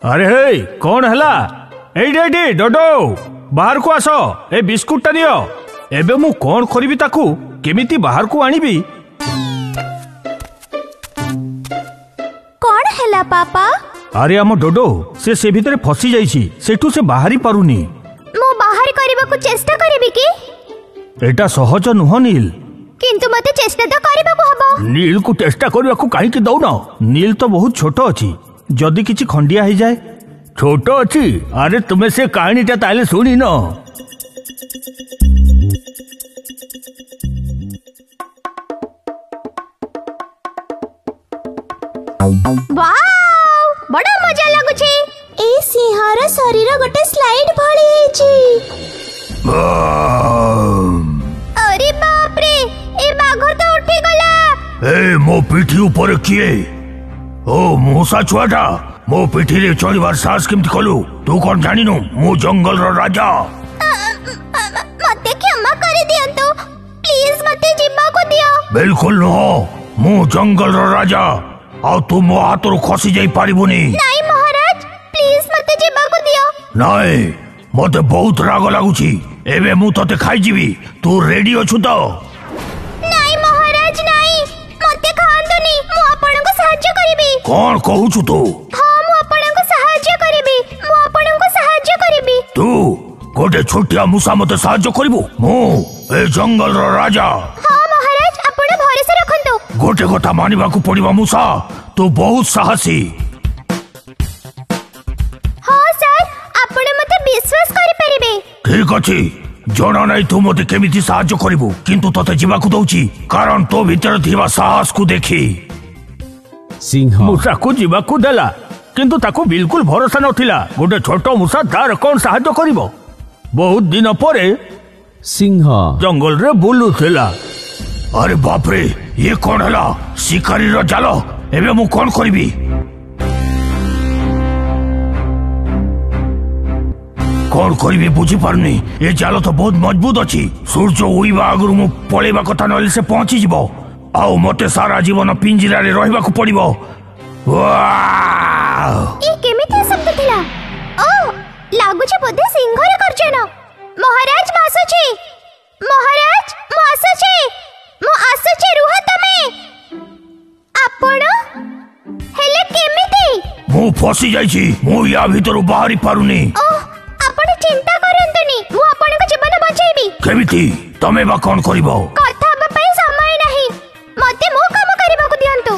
ଆରେ ହେ, କଣ ହେଲା? ଏଇଠି ଏଇଠି ଡୋଡୋ, ବାହାରକୁ ଆସ, ଏ ବିସ୍କୁଟଟା ନିଅ। ଏବେ ମୁଁ କଣ କରିବି? ତାକୁ କେମିତି ବାହାରକୁ ଆଣିବି? କଣ ହେଲା ପାପା? ଆରେ ଆମ ଡୋଡୋ, ସେ ଭିତରେ ଫସି ଯାଇଛି, ସେଠୁ ସେ ବାହାରି ପାରୁନି। ମୁଁ ବାହାର କରିବାକୁ ଚେଷ୍ଟା କରିବି କି? ଏଟା ସହଜ ନୁହଁ ନୀଲ। କିନ୍ତୁ ମତେ ଚେଷ୍ଟା ତ କରିବାକୁ ହବ। ନୀଲକୁ ଚେଷ୍ଟା କରିବାକୁ କାହିଁକି ଦଉନ? ନୀଲ ତ ବହୁତ ଛୋଟ ଅଛି, ଯଦି କିଛି ଖଣ୍ଡିଆ ହେଇଯାଏ। ଛୋଟ ଅଛି? ଆରେ ତୁମେ ସେ କାହାଣୀଟା ତାହେଲେ ଶୁଣିନ। ୱାଓ, ବଡ ମଜା ଲାଗୁଛି। ଏ ସିଂହର ଶରୀର ଗୋଟେ ସ୍ଲାଇଡ ଭଳି ହେଇଛି। ଆରେ ବାପରେ, ଏ ବାଘ ତ ଉଠିଗଲା। ଏ ମୋ ପିଠି ଉପରେ କିଏ? ଓ ମୂଷା ଛୁଆଟା, ମୋ ପିଠିରେ ଚଢିବାର ସାହସ କେମିତି କଲୁ? ତୁ କଣ ଜାଣିନୁ ମୁଁ ଜଙ୍ଗଲର ରାଜା? ମତେ କ୍ଷମା କରିଦିଅନ୍ତୁ ପ୍ଲିଜ, ମତେ ଯିବାକୁ ଦିଅ। ବିଲକୁଲ ନୁହଁ, ମୁଁ ଜଙ୍ଗଲର ରାଜା, ଆଉ ତୁ ମୋ ହାତରୁ ଖସି ଯାଇ ପାରିବୁନି। ନାଇଁ ମହାରାଜ, ପ୍ଲିଜ ମତେ ଯିବାକୁ ଦିଅ। ନାଇଁ, ମତେ ବହୁତ ରାଗ ଲାଗୁଛି, ଏବେ ମୁଁ ତତେ ଖାଇଯିବି। ତୁ ରେଡି ଅଛୁ ତ? ନାଇଁ ମହାରାଜ ନାଇଁ, ମତେ ଖାଆନ୍ତୁନି, ମୁଁ ଆପଣଙ୍କୁ ସାହାଯ୍ୟ କରିବି। କଣ କହୁଛୁ ତୁ? ହଁ, ମୁଁ ଆପଣଙ୍କୁ ସାହାଯ୍ୟ କରିବି, ମୁଁ ଆପଣଙ୍କୁ ସାହାଯ୍ୟ କରିବି। ତୁ ଗୋଟେ ଛୋଟିଆ ମୂଷା ମତେ ସାହାଯ୍ୟ କରିବୁ? ମୁଁ ଏ ଜଙ୍ଗଲର ରାଜା। ହଁ ମହାରାଜ, ଆପଣ ଭରସା ରଖନ୍ତୁ। ଗୋଟେ କଥା ମାନିବାକୁ ପଡିବ ମୂଷା, ତୁ ବହୁତ ସାହସୀ। ହଁ ସାର୍, ଆପଣ ମତେ ବିଶ୍ୱାସ କରିପାରିବେ। ଠିକ ଅଛି, ଜଣା ନାହିଁ ତୁ ମତେ କେମିତି ସାହାଯ୍ୟ କରିବୁ, କିନ୍ତୁ ତତେ ଯିବାକୁ ଦଉଛି, କାରଣ ତୋ ଭିତରେ ଥିବା ସାହସକୁ ଦେଖି। ସିଂହ ମୂଷାକୁ ଯିବାକୁ ଦେଲା, କିନ୍ତୁ ତାକୁ ବିଲକୁଲ ଭରସା ନଥିଲା। ଗୋଟେ ଛୋଟ ମୂଷା ତାର କଣ ସାହାଯ୍ୟ କରିବ? ବହୁତ ଦିନ ପରେ ସିଂହ ଜଙ୍ଗଲରେ ବୁଲୁଥିଲା। ଆରେ ବାପରେ, ଇଏ କଣ ହେଲା? ଶିକାରୀର ଜାଲ। ଏବେ ମୁଁ କଣ କରିବି? କଣ କରିବି ବୁଝିପାରୁନି। ଏ ଜାଲ ତ ବହୁତ ମଜବୁତ ଅଛି। ସୂର୍ଯ୍ୟ ଉଇବା ଆଗରୁ ମୁଁ ପଳେଇବା କଥା, ନହେଲେ ସେ ପହଞ୍ଚିଯିବ ଆଉ ମତେ ସାରା ଜୀବନ ପିଞ୍ଜିରାରେ ରହିବାକୁ ପଡିବ। ଏ କେମିତି ଶବ୍ଦ ଥିଲା? ଓ, ଲାଗୁଛି ବୋଧେ ସିଂହର ଗର୍ଜନ। ମହାରାଜ, ମୁଁ ଆସୁଛି। ମହାରାଜ, ମୁଁ ଆସୁଛି, ମୁଁ ଆସୁଛି, ରୁହ ତମେ। ଆପଣ ହେଲେ କେମିତି? ମୁଁ ଫସି ଯାଇଛି, ମୁଁ ୟା ଭିତରୁ ବାହାରି ପାରୁନି। ଓହ, ଆପଣ ଚିନ୍ତା କରନ୍ତୁନି, ମୁଁ ଆପଣଙ୍କ ଜୀବନ ବଞ୍ଚେଇବି। କେମିତି? ତମେ ବା କଣ କରିବ? କଥା ହେବା ପାଇଁ ସମୟ ନାହିଁ, ମତେ ମୋ କାମ କରିବାକୁ ଦିଅନ୍ତୁ।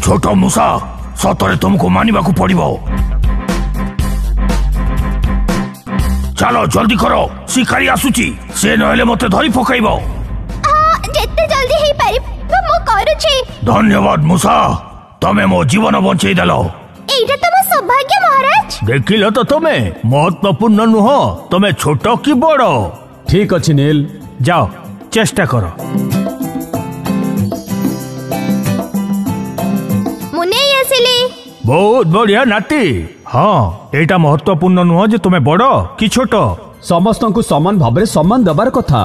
ଛୋଟ ମୂଷା, ସତରେ ତୁମକୁ ମାନିବାକୁ ପଡିବ। ଚାଲ ଜଲ୍ଦି କର, ଶିକାରୀ ଆସୁଛି, ସେ ନହେଲେ ମତେ ଧରି ପକାଇବ। ହଁ, ଯେତେ ଜଲ୍ଦି ହେଇପାରିବ ମୁଁ କରୁଛି। ଧନ୍ୟବାଦ ମୂଷା, ତମେ ମୋ ଜୀବନ ବଞ୍ଚେଇ ଦେଲ। ଏଇଟା ତ ମୋ ସୌଭାଗ୍ୟ ମହାରାଜ। ଦେଖିଲ ତ, ତମେ ମହତ୍ୱପୂର୍ଣ୍ଣ ନୁହଁ ତମେ ଛୋଟ କି ବଡ। ଠିକ ଅଛି ନୀଲ, ଯାଅ ଚେଷ୍ଟା କର। ମୁଁ ନେଇ ଆସିଲି। ବହୁତ ବଢିଆ ନାତି। ହଁ, ଏଇଟା ମହତ୍ୱପୂର୍ଣ୍ଣ ନୁହଁ ଯେ ତୁମେ ବଡ କି ଛୋଟ। ସମସ୍ତଙ୍କୁ ସମାନ ଭାବରେ ସମ୍ମାନ ଦେବାର କଥା।